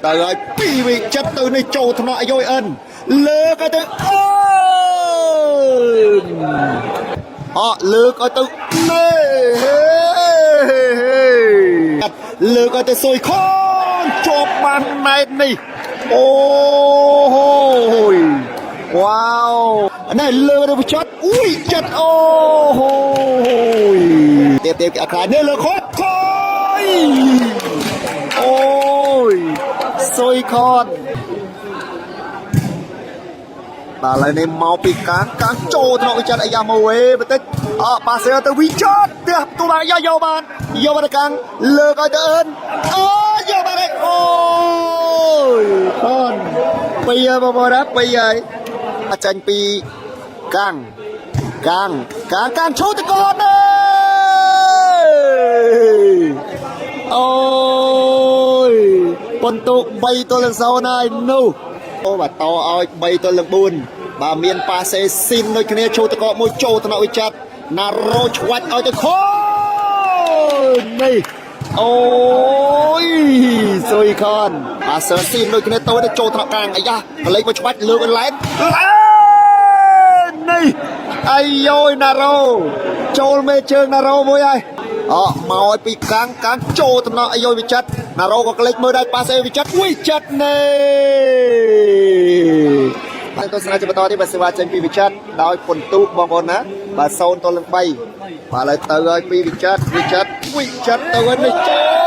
ទៅហើយពីវិចិត្រទៅនេះចូលថ្នាក់អាយុអិនលើកឲ្យទៅអូនអលើកឲ្យទៅណេហេហេហេលើកឲ្យទៅសុយខនជាប់បានណែតនេះអូហូយវ៉ាវនេះលើកទៅវិចិត្រអ៊ុយចិត្តអូហូយទៀបទៀបគេអត់ខ្លាចនេះលើខតខយ អូយសុយខនបាទឥឡូវនេះមកពីកាងកាងចូលក្នុងវិចិត្រអាយ៉ាមកវេបន្តិចអបាសេទៅវិចិត្រផ្ទះទូបានយកយកបានយកបានកាងលើកឲ្យទៅអឿនអូយកបានហើយអូយខនពីរហើយបងប្អូនណាពីរហើយចាញ់ពីកាងកាងកាងកាងឈូតកនអើយ អូយប៉ុន្ទុ3ទល់នឹង0ហើយនោះអូបាទតឲ្យ3ទល់នឹង4បាទមានប៉ាសេស៊ីនដូចគ្នាឈូតកកមួយចូលថ្នាក់វិចិត្រណារ៉ូឆ្វាច់ឲ្យទៅខនេះអូយសុយខនប៉ាសេស៊ីនដូចគ្នាទៅទៅចូលថ្នាក់កាងអាយ៉ាកលេចមកឆ្វាច់លើកអនឡែនឡែននេះអាយយណារ៉ូចូលមេជើងណារ៉ូមួយហើយ អមកឲ្យពីកាំងកាំងចូលតំណអាយុវិចិត្រណារ៉ូក៏ក្លេចមើលដែរប៉ាសេវិចិត្រវិចិត្រណេហើយទស្សនាជាបន្តទៀតបាទសេវាចេញពីវិចិត្រដោយពន្ទុបងប្អូនណាបាទ0ទល់នឹង3បាទឥឡូវទៅឲ្យពីវិចិត្រវិចិត្រវិចិត្រទៅឲ្យនេះចូល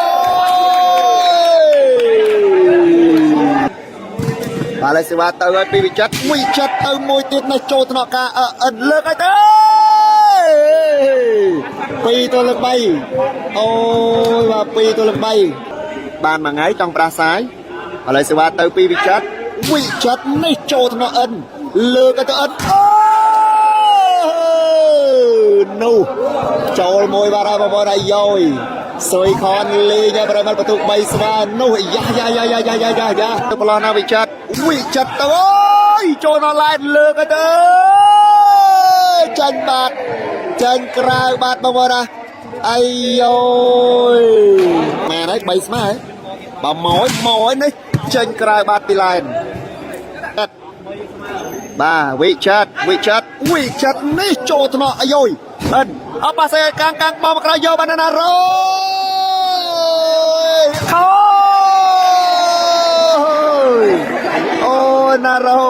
បាទឥឡូវសេវាទៅឲ្យពីវិចិត្រវិចិត្រទៅមួយទៀតនេះចូលថ្នាក់ការអអិនលើកឲ្យទៅ 2ទល់នឹង3អូយបាទ2ទល់នឹង3បានមួយថ្ងៃចង់ប្រាសាយឥឡូវសេវាទៅពីវិចិត្រវិចិត្រនេះចូលថ្នាក់អិនលើកឲ្យទៅអិនអូនោះចូលមួយបាទហើយបងប្អូនអាយយសុយខនលេងឲ្យប្រិមត្តបន្ទុក3ស្មើនោះយ៉ាយ៉ាយ៉ាយ៉ាយ៉ាយ៉ាយ៉ាយ៉ាទៅប្រឡោះណាវិចិត្រវិចិត្រទៅអូយចូលដល់ឡែនលើកឲ្យទៅចាញ់បាទ ចេញក្រៅបាទបងប្អូនណាអាយយម៉ែនហើយ3ស្មើហើយបើមកឲ្យមកឲ្យនេះចេញក្រៅបាទពីឡែនបាទវិចិត្រវិចិត្រវិចិត្រនេះចូលថ្នាក់អាយយអិនអបបាសេកាងកាងបោះមកក្រៅយកបានណារយខូយអូណារ៉ូ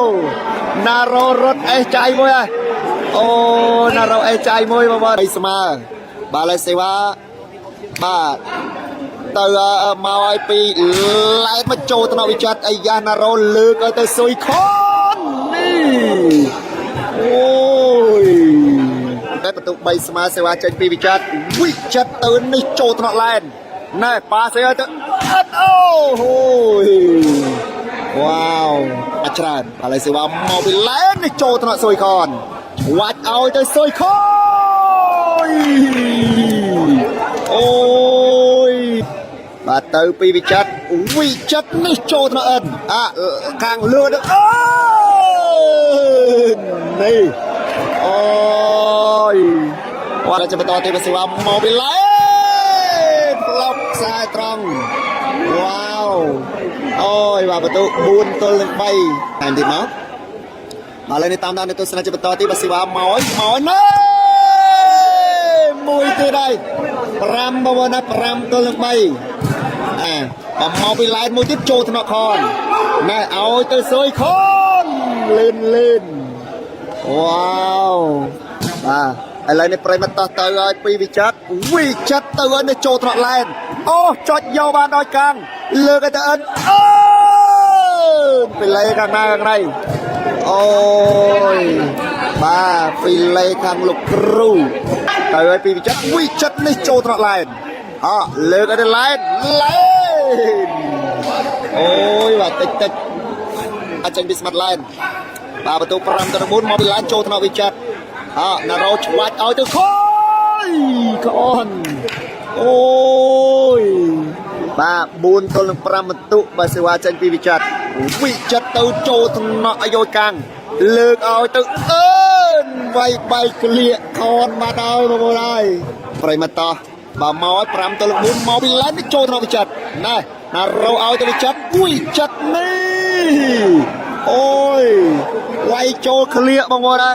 ណារ៉ូរត់អេសចៃមួយហើយ អូណារ៉ូអេចាយមួយបងប្អូនស្មើបាទឡើយសេវាបាទទៅមកឲ្យពីឡែកមកចូលថ្នាក់វិចិត្រអាយ៉ាណារ៉ូលើកឲ្យទៅសុយខននេះអូយតែបន្ទុក3ស្មើសេវាចេញពីវិចិត្រវិចិត្រទៅនេះចូលថ្នាក់ឡែនណែប៉ាសេឲ្យទៅអត់អូហូយវ៉ាវអត់ច្រើនឥឡូវសេវាមកពីឡែននេះចូលថ្នាក់សុយខន វាច់ឲ្យទៅសុយខយអូយបាទទៅពីវិចិត្រវិចិត្រនេះចូលថ្នាក់អិនអាខាងលឿនអូនេះអូយវត្តจะបន្តទីសេវាមកពីឡែនប្លុកខ្សែត្រង់វ៉ាវអូយបាទបន្ទុ4ទល់នឹង3តែទីមក បាទឥឡូវនេះតាមដាននៅទស្សនៈជាបន្តទៀតបាទសិវ៉ាមកហើយមកហើយណែមួយទៀតហើយ5បងប្អូនណា5ទល់នឹង3អាបើមកពីឡែនមួយទៀតចូលថ្នាក់ខនណែឲ្យទៅសុយខនលឿនលឿនវ៉ាវបាទឥឡូវនេះប្រិមត្តតោះទៅឲ្យពីវិចិត្រវិចិត្រទៅឲ្យនេះចូលថ្នាក់ឡែនអូចុចយកបានដោយកាំងលើកឲ្យទៅអិនអូពីលេខាងណាខាងណៃ អូយបាទពីលេខាងលោកគ្រូទៅឲ្យពីវិចិត្រវិចិត្រនេះចូលត្រង់ឡែនអលើកឲ្យទៅឡែនឡែនអូយបាទតិចតិចអាចចេញពីស្មាត់ឡែនបាទបន្ទូ5ទៅ4មកពីឡែនចូលថ្នាក់វិចិត្រអណារ៉ូឆ្វាច់ឲ្យទៅខយក្អូនអូយបាទ4ទល់នឹង5បន្ទុកបាទសេវាចេញពីវិចិត្រវិចិត្រទៅចូលថ្នាក់អាយុកាំងលើកឲ្យទៅអើនវាយបែកក្លៀកខនមកដល់បងប្អូនហើយប្រិមត្តតោះបាទមកឲ្យ5ទល់នឹង4មកពីឡែននេះចូលថ្នាក់វិចិត្រណែ ណារោឲ្យទៅវិចិត្រវិចិត្រនេះអូយវាយចូលក្លៀកបងប្អូនណា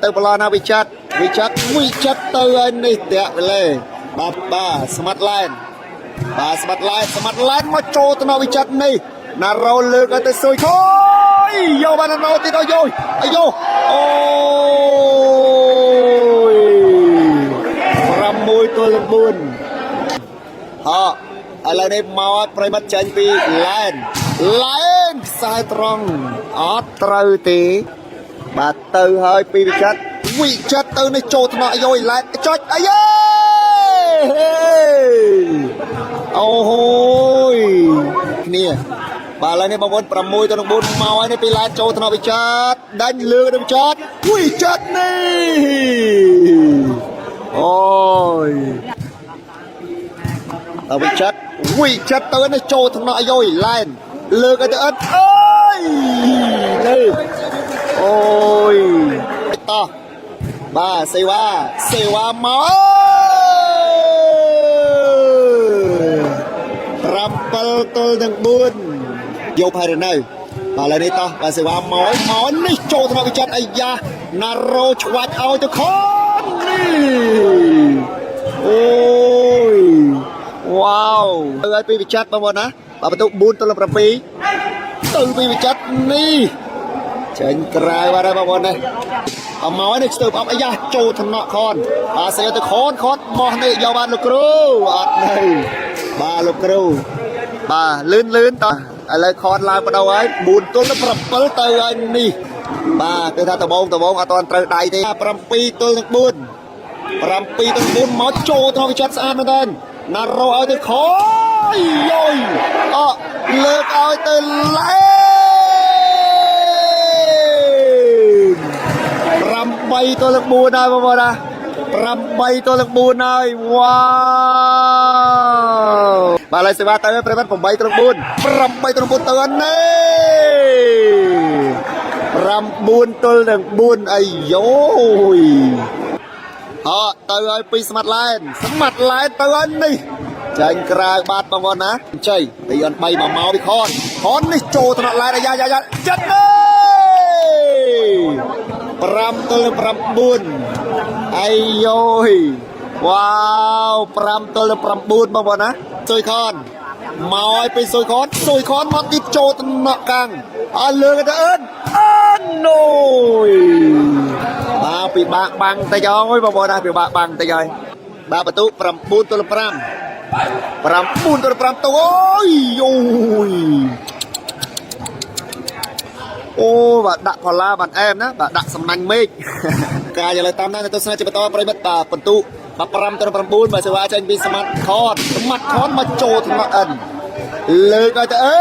ទៅប្រឡណាវិចិត្រវិចិត្រវិចិត្រទៅហើយនេះតាក់វេលេបាទបាទស្មាត់ឡែនបាទស្មាត់ឡែនស្មាត់ឡែនមកចូលទៅនៅវិចិត្រនេះណារោលើកឲ្យទៅស៊ុយខយយកបានណារោទៀតអាយអាយអូយ6ទល់នឹង4ហឥឡូវនេះមកឲ្យប្រិមត្តចេញពីឡែនឡែនខ្សែត្រង់អត់ត្រូវទេបាទទៅហើយពីវិចិត្រវិចិត្រទៅនេះចូលថ្នាក់អាយឡែនចុចអាយអូហូយគ្នាបាទឥឡូវនេះបងប្អូន6ទៅនឹង4មកហើយនេះពីឡែនចូលថ្នាក់វិចិត្រដាញ់លើកទៅវិចិត្រវិចិត្រនេះអូយ ដល់វិចិត្រវិចិត្រទៅនេះចូលថ្នាក់អាយឡែនលើកឲ្យទៅអត់អើយនេះអូយតោះបាទសេវាសេវាមក7ទល់នឹង4យកហើយនៅបាទឥឡូវនេះតោះបាទសេវាមកមកនេះចូលថ្នាក់វិចិត្រអាយ៉ាណារ៉ូឆ្វាច់ឲ្យទៅខននេះអូយ វ៉ាវទៅឲ្យពីវិចិត្របងប្អូនណាបាទបន្ទុក4ទល់នឹង7ទៅពីវិចិត្រនេះចេញក្រៅបាទហើយបងប្អូនណាអមមកនេះស្ទើបអបអាយ៉ាចូលថ្នាក់ខនបាទសេទៅខនខនបោះនេះយកបានលោកគ្រូអត់នៅបាទលោកគ្រូបាទលឿនលឿនតោះឥឡូវខនឡើងបដោហើយ4ទល់នឹង7ទៅហើយនេះបាទគឺថាដបងដបងអត់ទាន់ត្រូវដៃទេ7ទល់នឹង4 7ទៅ4មកចូលត្រង់វិចិត្រស្អាតមែនតើណារ៉ូឲ្យទៅខយយយអលើកឲ្យទៅឡែន8ទល់នឹង4ហើយបងប្អូនណា8ទល់នឹង4ហើយវ៉ាវបាទឡើយសេវាទៅប្រិមត្ត8ទល់នឹង4 8ទល់នឹង4ទៅអត់នេះ9ទល់នឹង4អាយយ អទៅឲ្យពីស្មាត់ឡែនស្មាត់ឡែនទៅឲ្យនេះចាញ់ក្រៅបាទបងប្អូនណាជ័យទីអន3មកមកពីខនខននេះចូលថ្នាក់ឡែនអាយ៉ាយ៉ាយ៉ាចិត្តនេះ5ទល់នឹង9អាយយវ៉ាវ5ទល់នឹង9បងប្អូនណាស៊ុយខនមកឲ្យពីស៊ុយខនស៊ុយខនមកទីចូលថ្នាក់កាំងអើលើកទៅអឿនអឿនណូយ បាទពិបាកបាំងតិចអើយបងប្អូនណាពិបាកបាំងតិចហើយបាទបន្ទុក9ទល់5 9ទល់5ទៅអូយអូយអូបាទដាក់ផល្លាបានអែមណាបាទដាក់សំណាញ់មេឃ ការយ៉ាងលើតាមណាទស្សនាជាបន្តប្រិមិត្តបាទបន្ទុកបាទ5ទល់9បាទសេវាចេញពីស្មាត់ខនស្មាត់ខនមកចូលថ្នាក់អិនលើកឲ្យទៅអឺ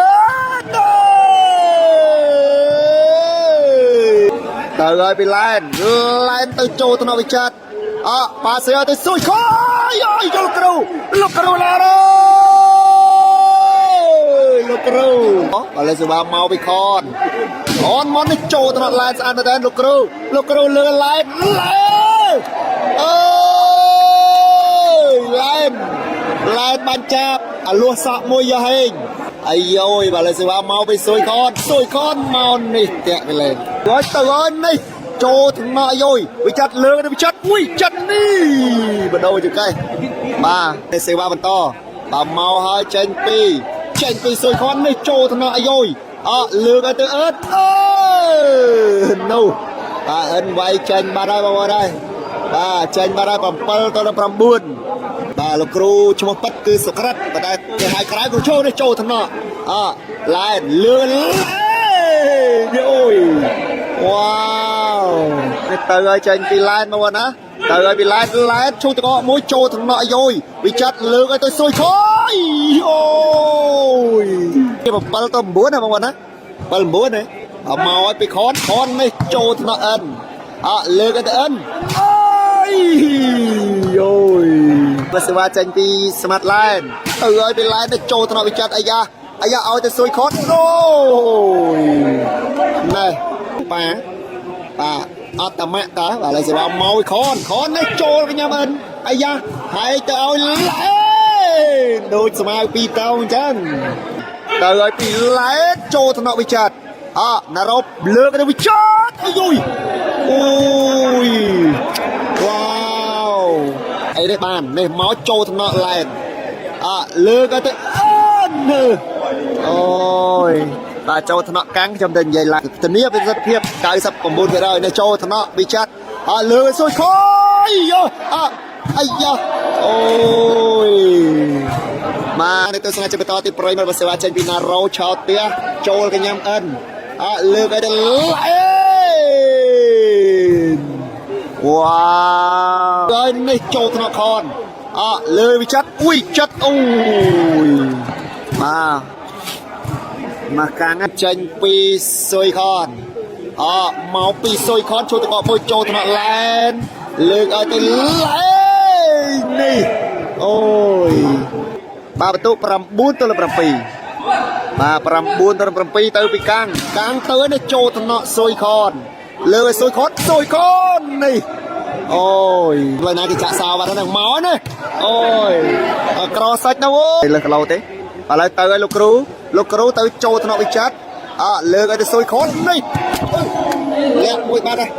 ទៅហើយពីឡែនឡែនទៅចូលថ្នាក់វិចិត្រអប៉ាសេឲ្យទៅស៊ុយខយអយលោកគ្រូលោកគ្រូឡារលោកគ្រូបាទលេសេវាមកពីខនខនមកនេះចូលថ្នាក់ឡែនស្អាតមែនតើលោកគ្រូលោកគ្រូលើឡែនឡែនអើយឡែនឡែនបានចាប់អាលួសសក់មួយយកហេងអាយយបាទលេសេវាមកពីស៊ុយខនស៊ុយខនមកនេះតាក់វាលេងហើយទៅហើយនេះចូលថ្នាក់យយវិចិត្រលើកវិចិត្រវិចិត្រនេះបដូរចកេះបាទសេវាបន្តបាទមកហើយចេញពីចេញពីស៊ុយខននេះចូលថ្នាក់យយអលើកឲ្យទៅអើតអើនោះបាទអិនវាយចេញបាត់ហើយបងប្អូនហើយបាទចេញបាត់ហើយ7ទៅ9បាទលោកគ្រូឈ្មោះប៉ិតគឺសុក្រិតប៉ុន្តែគេហៅក្រៅគ្រូចូលនេះចូលថ្នាក់អឡែនលឿនអូយវ៉ាវនេះទៅឲ្យចេញពីឡែនមកណាទៅឲ្យពីឡែនឡែនឈូតកមួយចូលថ្នាក់យយវិចិត្រលើកឲ្យទៅស៊ុយខយអូយ7ទៅ9ណាបងប្អូនណា7 9ណាអមកឲ្យពីខនខននេះចូលថ្នាក់អិនអលើកឲ្យទៅអិនអើយអូយបើសេវាចេញពីស្មាត់ឡែនទៅឲ្យពីឡែនទៅចូលថ្នាក់វិចិត្រអាយ៉ាអាយ៉ាឲ្យទៅស៊ុយខនអូយណែប៉ាបាទអត់តម៉ាក់តើបាទឥឡូវសេវាមកខនខននេះចូលកញ្ញាអិនអាយ៉ាហើយទៅឲ្យឡែ ដូចស្មៅពីរតោងអញ្ចឹងទៅឲ្យពីឡែតចូលថ្នាក់វិចិត្រអណារ៉ូលើកទៅវិចិត្រអាយអូយវ៉ាវអីនេះបាននេះមកចូលថ្នាក់ឡែតអលើកទៅអូនអូយបាទចូលថ្នាក់កាំងខ្ញុំទៅនិយាយឡាធានាប្រសិទ្ធភាព99%នេះចូលថ្នាក់វិចិត្រអលើកសុយខយយោអអាយ៉ាអូយ បាទនេះទស្សនាជាបន្តទីប្រិយមិត្តសេវាចេញពីណារ៉ូឆោតផ្ទះចូលកញ្ញាំអិនអើលើកឲ្យទៅឡែនវ៉ាវហើយនេះចូលថ្នាក់ខនអើលើវិចិត្រអ៊ុយចិត្តអូយបាទមកកាំងចេញពីសុយខនអមកពីសុយខនចូលទៅកកមួយចូលថ្នាក់ឡែនលើកឲ្យទៅឡែននេះអូយ បាទបន្ទុក9ទល់នឹង7បាទ9ទល់នឹង7ទៅពីកាំងកាំងទៅនេះចូលថ្នាក់សុយខនលើឲ្យសុយខនសុយខននេះអូយឡើយណាគេចាក់សោបាត់ហ្នឹងមកនេះអូយអក្រសាច់ណាអូយលើសគីឡូទេឥឡូវទៅឲ្យលោកគ្រូលោកគ្រូទៅចូលថ្នាក់វិចិត្រអលើកឲ្យទៅសុយខននេះលាក់មួយបាត់ហើយ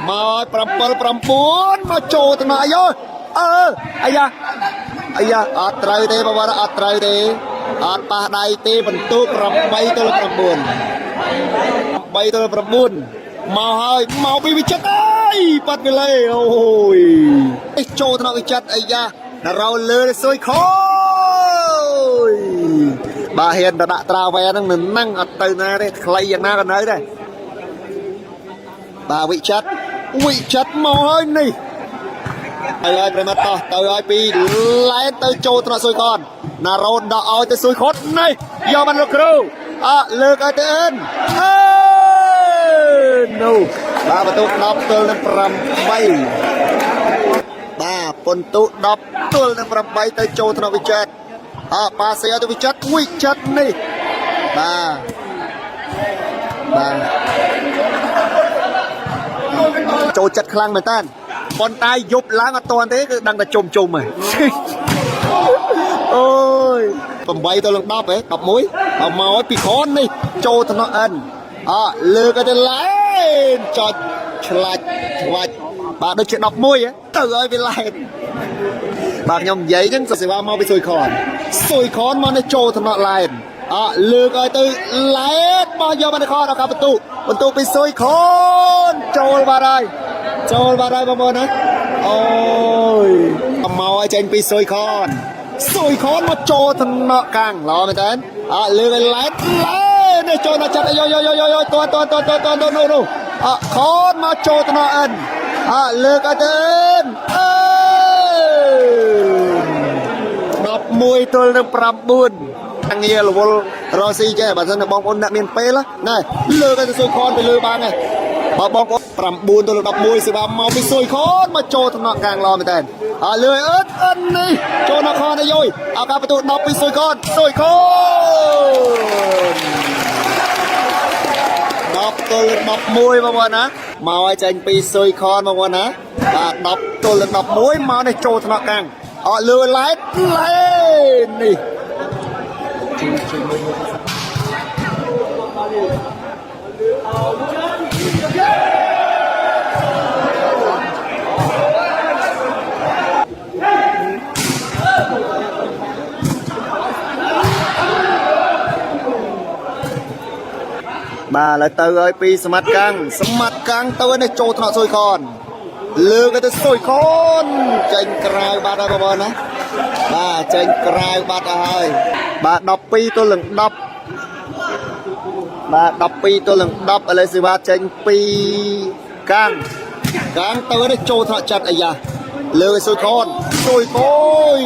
មក7 9មកចូលទៅមកអាយអើអាយ៉ាអាយ៉ាអត់ត្រូវទេបងប្អូនអត់ត្រូវទេអត់ប៉ះដៃទេបន្ទុក8ទល់9 8ទល់9មកហើយមកពីវិចិត្រអើយបាត់វិលេអូយចូលថ្នាក់វិចិត្រអាយ៉ាណារោលើសុយខយបាទហ៊ានទៅដាក់ត្រាវែហ្នឹងនឹងนั่งអត់ទៅណាទេខ្លីយ៉ាងណាក៏នៅដែរ បាទវិចិត្រវិចិត្រមកហើយនេះទៅហើយប្រិមត្តតោះទៅហើយពីឡែនទៅចូលថ្នាក់សុយកនណារ៉ូនដកឲ្យទៅសុយខុតនេះយកបានលោកគ្រូអលើកឲ្យទៅអិនអើនោះបាទបន្ទុក10ទល់នឹង8បាទពិន្ទុ10ទល់នឹង8ទៅចូលថ្នាក់វិចិត្រអប៉ាសេឲ្យទៅវិចិត្រវិចិត្រនេះបាទបាទ ចូលចិត្តខ្លាំងមែនតើប៉ុន្តែយប់ឡើងអត់តាន់ទេគឺដឹងតែជុំជុំហ៎អូយ8ទៅនឹង10ហ៎11เอาមកឲ្យពីខននេះចូលថ្នាក់អិនអលើកឲ្យទៅឡែនចុចឆ្លាច់ឆ្វាច់បាទដូចជា11ហ៎ទៅឲ្យវាឡែនបាទខ្ញុំនិយាយហ្នឹងសេវាមកពីសុយខនសុយខនមកនេះចូលថ្នាក់ឡែនអលើកឲ្យទៅឡែនបោះយកបានខនដល់កាបន្ទុបន្ទុពីសុយខនចូលបាត់ហើយចូលបាត់ហើយបងប្អូនណាអូយមកឲ្យចេញពីសុយខនសុយខនមកចូលថ្នាក់កាំងល្អមែនតើអលើកឲ្យឡែនឡែននេះចូលដល់ចិត្តយោយោយោយោតតតតតតនោះនោះអខនមកចូលថ្នាក់អិនអលើកឲ្យទៅអិនអើ11ទល់នឹង9តាងាររវល់រស់ស៊ីចេះបើសិនតែបងប្អូនអ្នកមានពេលណាលើកឲ្យទៅសុយខនទៅលើបានហើយបើបងប្អូន9ទល់នឹង11សេវាមកពីសុយខនមកចូលថ្នាក់កាងល្អមែនតើអើលើអិនអិននេះចូលដល់ខនអាយយឱកាសបន្ទូ10ពីសុយខនសុយខន10ទល់នឹង11បងប្អូនណាមកឲ្យចេញពីសុយខនបងប្អូនណាបាទ10ទល់នឹង11មកនេះចូលថ្នាក់កាងអត់លើឡែតឡែននេះ បាទឥឡូវទៅហើយពីសមត្ថកាំងសមត្ថកាំងទៅនេះចូលថ្នាក់សុយខនលើកទៅសុយខនចេញក្រៅបាត់ហើយបងប្អូនណាបាទចេញក្រៅបាត់ហើយបាទ12ទល់នឹង10បាទ12ទល់នឹង10ឥឡូវសេវាចេញពីកាំងកាំងទៅនេះចូលថ្នាក់ចាត់អាយ៉ាលើកសុយខនសុយខន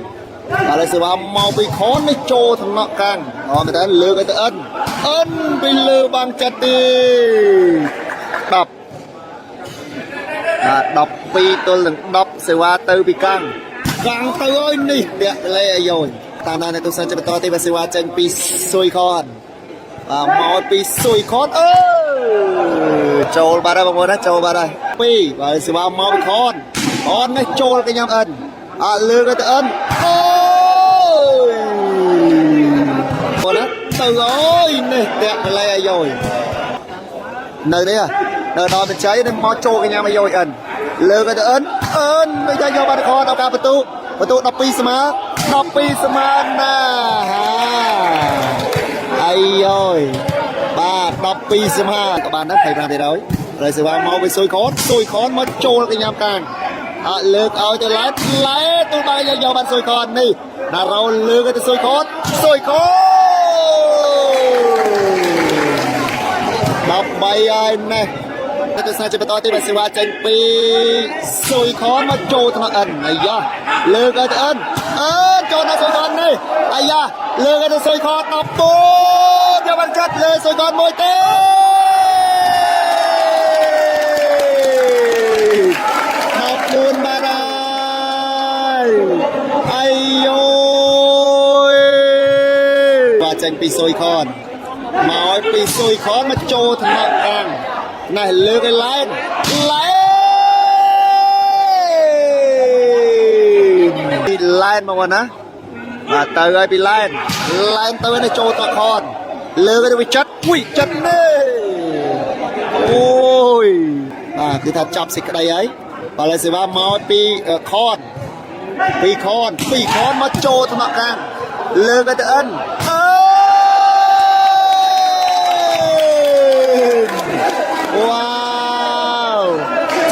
12 ឥឡូវសេវាមកពីខននេះចូលថ្នាក់កាំងអមែនតើលើកឲ្យទៅអិនអិនពីលើបាំងចិត្តទី10បាទ12ទល់នឹង10សេវាទៅពីកាំងកាំងទៅអើយនេះតាក់លេអាយយតាមដាននៅទស្សនាជាបន្តទីបាទសេវាចេញពីសុយខនបាទមកពីសុយខនអើយ ចូលបាត់ហើយបងប្អូនណាចូលបាត់ហើយ2បាទសេវាមកពីខនខននេះចូលកញ្ញាំអិនអត់លើកទៅអិនអូយបងណាទៅអើយនេះតាក់កលែអាយយនៅនេះនៅដល់បញ្ចៃនេះមកចូលកញ្ញាំអាយយអិនលើកទៅអិនអិនមិនយកយកបាត់ខនដល់ការបន្ទូបន្ទូ12ស្មើ12ស្មើណាហាអាយយបាទ12ស្មើក៏បានដែរ25ទៀតហើយហើយសេវាមកវិញស៊ុយខនស៊ុយខនមកចូលកញ្ញាំកាងអត់លើកឲ្យទៅឡែឡែទូបាយយកបានស៊ុយខននេះណារ៉ូលើកឲ្យទៅស៊ុយខនស៊ុយខន13ហើយនេះទៅសារជាបន្តទៀតបាទសេវាចេញពីស៊ុយខនមកចូលថ្នាក់អិនអាយ៉ាលើកឲ្យទៅអិនអិនចូលដល់ស៊ុយខននេះអាយ៉ាលើកឲ្យទៅស៊ុយខន14យកបានកាត់លើស៊ុយខនមួយទេ14បាត់ហើយអាយយបាទចេញពីស៊ុយខនមកឲ្យពីស៊ុយខនមកចូលថ្នាក់កាំងណែលើកឲ្យឡែនឡែនពីឡែនមកណាបាទទៅឲ្យពីឡែនឡែនទៅនេះចូលតខនលើកឲ្យវិចិត្រវិចិត្រនេះអូយបាទគឺថាចាប់សេចក្តីហើយបាទឡើយសេវាមកពីខនពីខនពីខនមកចូលថ្នាក់កាំងលើកឲ្យទៅអិនអើវ៉ាវ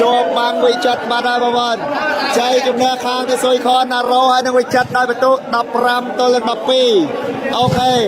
ជាប់បាំងវិចិត្របាត់ហើយបងប្អូនចៃជំនះខាងទៅស៊ុយខនណារ៉ូហើយនឹងវិចិត្រដោយបន្ទុ15ទល់នឹង12អូខេ។